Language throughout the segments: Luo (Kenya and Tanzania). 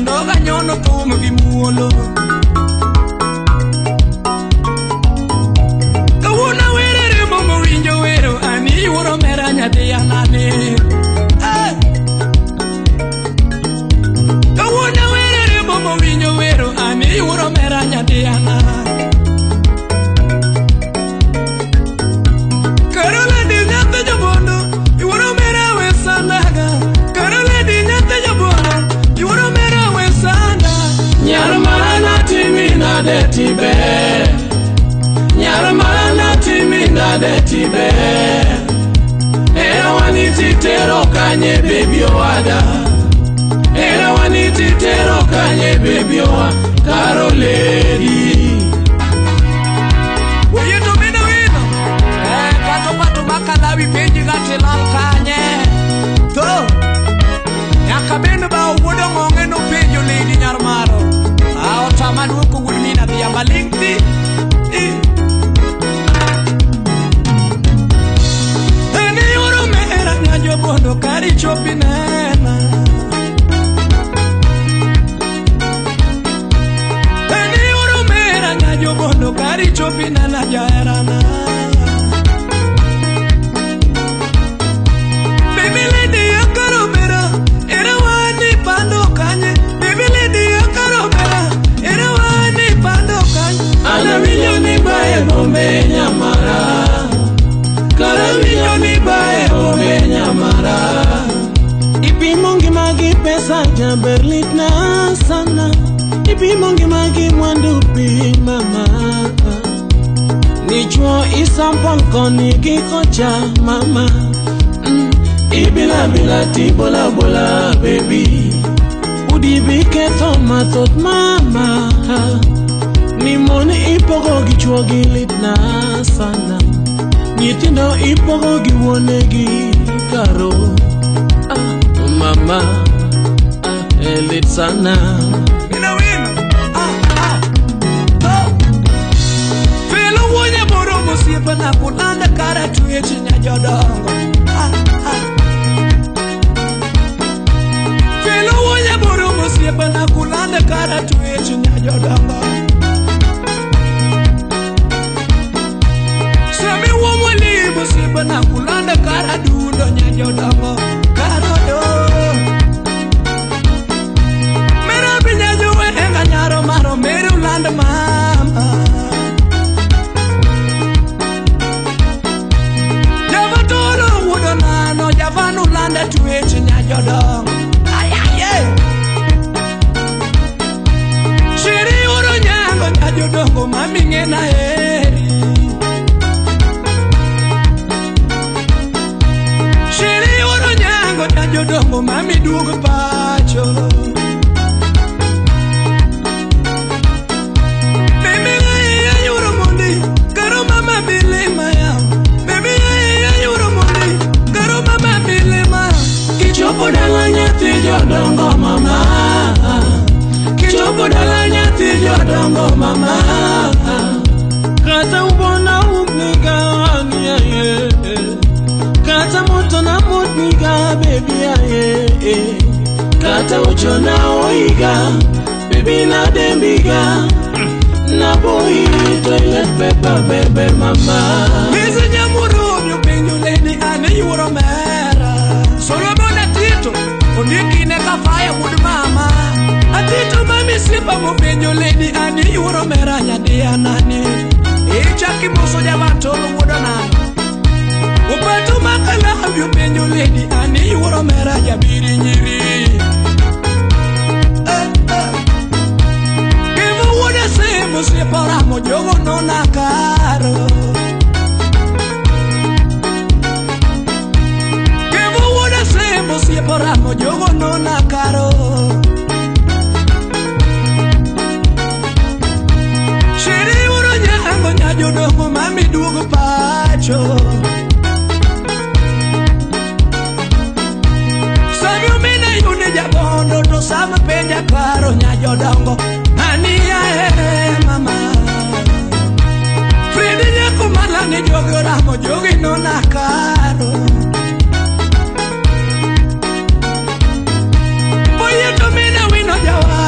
Ondoga nyono thum gi muolo. Kawuono awere remo mowinjo wero ani yuoro mera nyathi anane. Kawuono awere remo mowinjo wero ani yuoro mera nyathi anane. Tibe nyarmana timina de tibe era waniti tero kanye baby owada era waniti tero kanye baby owa Karoledi Oyeto mena wino kato pato makalawi penji gatelal kanye to nyaka bende ba wuodo ng'onge no penjo lady nyarmaro Otama duoko wuod mina dhi amaling' thi. Eni yuoro mera nyajobondo kari chopi nena. Eni yuoro mera nyajobondo kari chopi nena jaherana. Baby lady akaro mera era wani pando kanye. Baby lady akaro mera era wani pando kanye. Ana winjo ni bae bombe nyamara kara winjo ni bae bombe nyamara. Ipimo ngima gi pesa jaber litna sana. Ipimo ngima gi mwandu piny mama. Nichuo isampol koni gi kocha mama. Ibila bila ti bola bola baby. Udi bi ketho mathoth mama. Ni mon ipogo gi chuo gi litna sana. Nyithindo ipogo gi wuonegi karo. Ah, mama, ah, lit sana. Mina wino, ah, ah, oh. Felo wuonya moromo osiepena kulanda kara twech nyajodongo. Ah, ah. Felo wuonya moromo osiepena kulanda kara twech nyajodongo. Sami wuomwalimu osiepena kulanda kara dundo nyajodongo. Karodo. Mera binyajowenga nyaro maro meru land mama. Javatoro wuodo nano javanu landa twech nyajodongo. Ayaye. Shiri oro nyango nyajodongo mami ng'ena heri. Shiri oro nyango nyajodongo mami duog pacho. Baby ya yuro mondi karo mama bilima ya. Baby ya yuro mondi karo mama bilima. Kichopo dala nyathi jodongo mama. Kichopo dala nyathi jodongo mama. Kata ubona umniga ye. Kata moto na motniga baby ye. Kata uchona oiga baby na dembiga. Na boy toilet paper baby mama. Mizi nyamurumyo penjo lady ane yuoro mera. Solomon Atito ondiki ne kafaya wuod mama. Atito mami sipa mopenjo lady ane yuoro mera nyathi anane. Ichaki moso javatolo wuod onano. Upato makalawi openjo lady ane yuoro mera jabiri nyiri. Kevo wuod asemo osiepa oramo jogo nona karo. Kevo wuod asemo osiepa oramo jogo nona karo. Shiri uro nyango nyajodongo mami duog pacho. Sami omena yune jabondo to sama penja karo nyajodongo. Ani ae mama. Fredi nyako malani jogi oramo jogi nona karo. Oyeto mina wino jawa.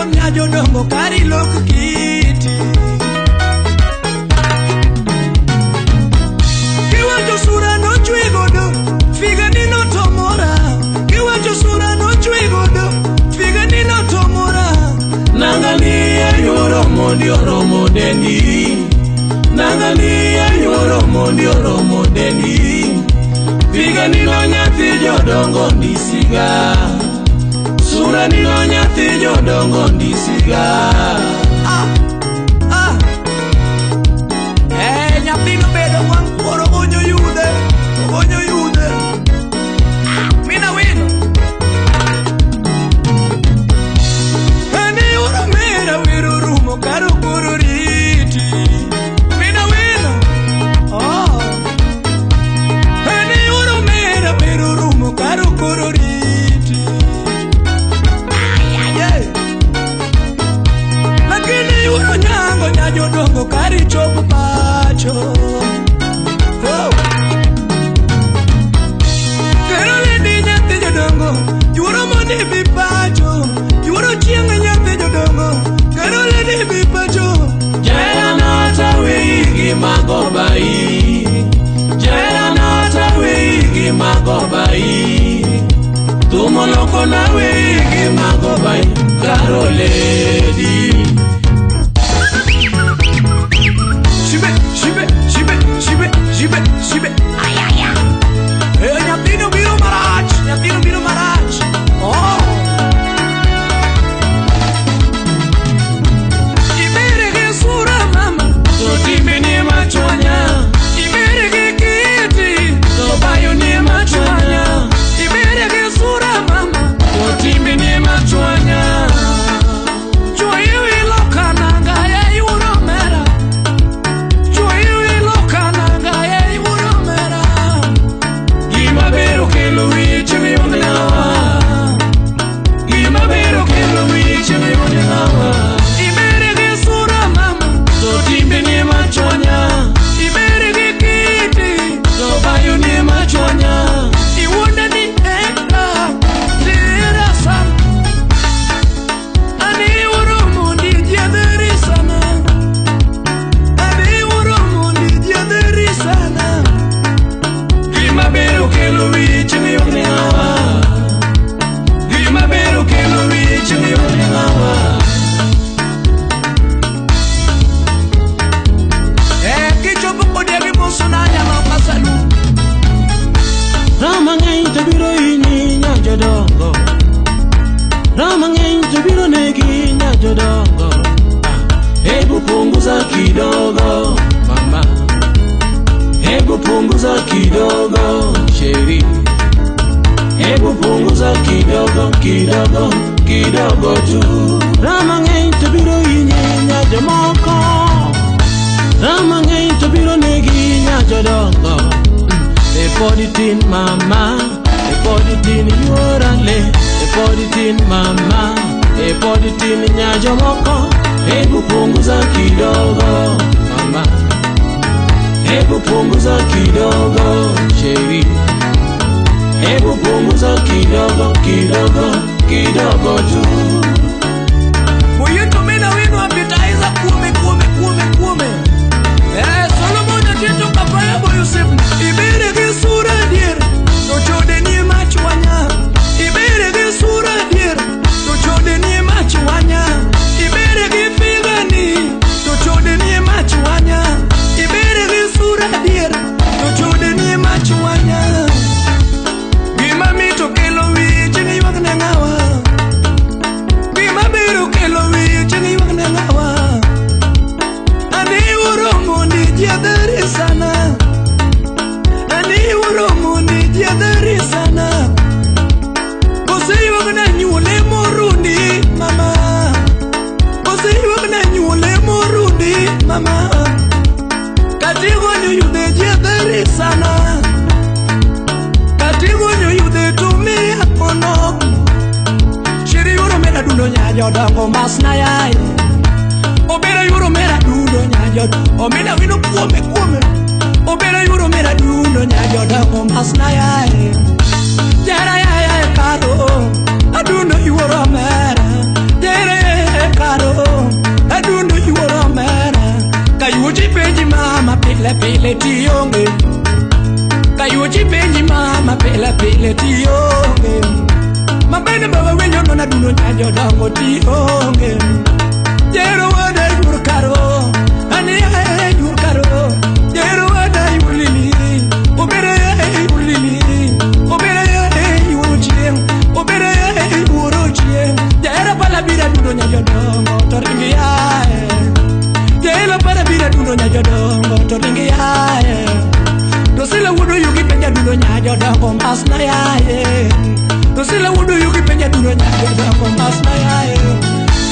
nyango nyajodongo kari lok kiti. Kiwacho sura nochwe godo, figa ni notomora. Kiwacho sura nochwe godo, figa ni notomora. Nangani ayuoro mondi oromo dendi. Nangani ayuoro mondi oromo dendi. Figa ni no nyathi jodongo ndisiga. Sura ni no nyathi jodongo ndisiga. Ah, ah. Eh, nyathino bedo wang' koro onyo yude, onyo yude. Ah, mina wino. Ane uro mera wero rumo karo koro riti. Mina wino. Oh. Ane uro mera wero rumo karo koro riti. Ay, ay, ay. Lakini uro nyango nyajodongo kari chopo pacho. Oh. Kero ledi nyathi jodongo, yuoro mondi bi pacho. Yuoro chieng' nyathi jodongo, kero ledi bi pacho. Jera nata wigi magobai. Jera nata wigi magobai. Tumo loko na wigi magobai. Karo lady. Shibe, shibe, shibe, shibe, shibe, shibe. Ay, ay, ay. Eh, nyathino biro marach, nyathino biro marach. Oh. Ibere gi sura mama, To timbe ni machwanya. ibere gi kiti, To bayo ni machwanya. ibere gi sura mama. To timbe ni machwanya. Chwoyi wilo kananga ye yudo mera. Chwoyi wilo kananga ye yudo mera. Gima ber okelo wich mionde ng'awa. Gima ber okelo wich mionde ng'awa. Ibere gi sura mama, To timbe ni machwanya. ibere gi kiti. To bayo ni machwanya. Iwuonda ni era, tera sana. Ani wuoro mondi jiedheri sana. Ani wuoro mondi jiedheri sana. Gima ber okelo wich mionde ng'awa. Gima ber okelo wich mionde ng'awa. Eh, kichopo kode gi muso na nyalo kasalu. Rama ng'eny to biro hinyi nya jodongo. Rama ng'eny to biro negi nya jodongo. Ah, hebu punguza kidogo mama. Hebu punguza kidogo sheri. Hebu punguza kidogo kidogo kidogo tu. Rama ng'eny to biro hinyi nya jomoko. Rama ng'eny to biro negi nya jodongo. E pod itin mama, e pod itin yuorale, e pod itin mama, e pod itin nya jomoko. Hebu punguza kidogo mama, hebu punguza kidogo sheri, hebu punguza kidogo kidogo kidogo tu. Muyito mina wino appetizer kuome kuome kuome kuome. Eh, Solomon atito kapaya bo Yusuf. Ibere gi sura dier, to chode ni machwanya. Ibere gi sura dier, to chode ni machwanya. Ibere gi figa ni, to chode ni machwanya. Ibere gi sura dier, to chode ni machwanya. Gima mito kelo wich ni ywak ne ng'awa. Gima biro kelo wich ni ywak ne ng'awa. Ani wuoro mondi jiedheri sana. Ani wuoro mondi jiedheri sana. Koseywak na nyuole morundi mama. Koseywak na nyuole morundi mama. Katigonyo yudhe jiedheri sana. Katigonyo yudhe tumia onok. Shiri yuoro mera dundo nyajodongo masna yai. Obera yuoro mera dundo nyajodongo. Omena wino kuome kuome. Obera yuoro mera dundo nyajodongo masna yai. Jera yai karo. Adundo yuoro mera. Jera jodongo ti onge. Jero wada yur karo, ani yur karo. Jero wada yur lili, obere yur lili, obere yur chieng, obere yur chieng. Jero pala bira dundo nya jodongo to ringi yae. Jero pala bira dundo nya jodongo to ringi yae. Dosila wuodo yugi penja dundo nya jodongo masna yae. Dosila wuodo yugi penja dundo nya jodongo masna yae.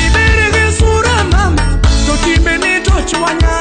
Ibere gi sura mama, to timbeni to chwanya.